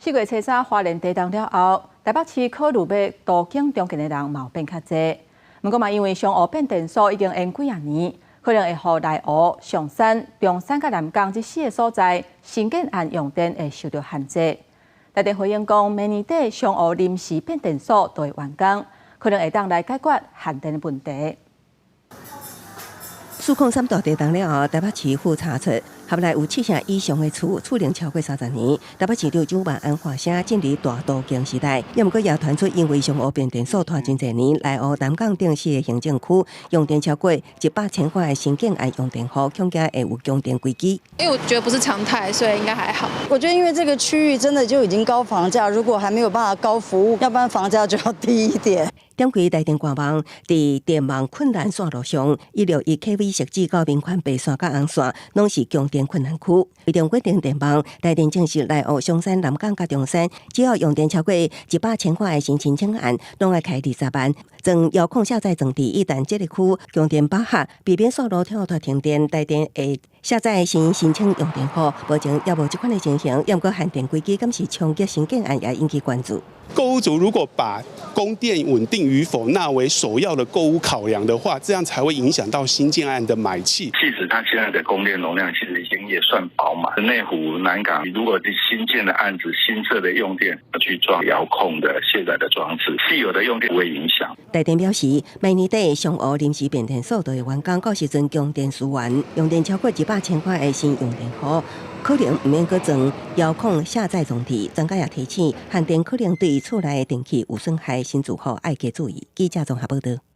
4月初三花蓮地動了後，台北市考慮欲都更重建的人嘛變較濟。毋過嘛，因為雙湖變電所已經延幾仔年，可能會予內湖、松山、中山佮南港這四个所在新建案用電會受著限制。台電回應講，明年底雙湖臨時變電所就會完工，可能會當來解決限電的問題。403大地動了後，台北市府查出合內有七成以上的厝厝齡超過30年。台北市長蔣萬安喊聲進入大都更時代，也毋過也傳出因為雙湖變電所拖真濟年，內湖、南港等四个行政區用電超過100千瓦的新建案用電戶，恐驚會有供電危機。因為我覺得不是常態，所以應該還好。我覺得因為這個區域真的就已經高房價，如果還沒有辦法高服務，要不然房價就要低一點。點開台電官網，佇電網困難線路上，以61 kV 設置到民權白線佮紅線，攏是供電困難區。為著穩定電網，台電證實內湖、松山、南港佮中山，只要用電超過100千瓦的新申請案，攏愛開20萬，裝遙控卸載裝置。一旦這个區供電飽和，避免線路跳脫停電，台電會卸載新申請用電戶。目前猶無這款的情形，毋過限電危機敢是衝擊新建案，也引起關注。購屋族如果把供電穩定與否納為首要的購屋考量的話，這樣才會影響到新建案的買氣。即使它現在的供電容量其實已經也算飽滿。內湖、南港如果是新建的案子、新設的用電，去裝遙控的卸載的裝置，既有的用電不會影響。台電表示，明年底雙湖臨時變電所就會完工，到時陣供電資源用電超過100千瓦的新用電戶，可能毋免閣裝遙控卸載裝置。專家也提醒，限電可能對厝內的電器有損害，新住戶愛加注意。記者綜合報道。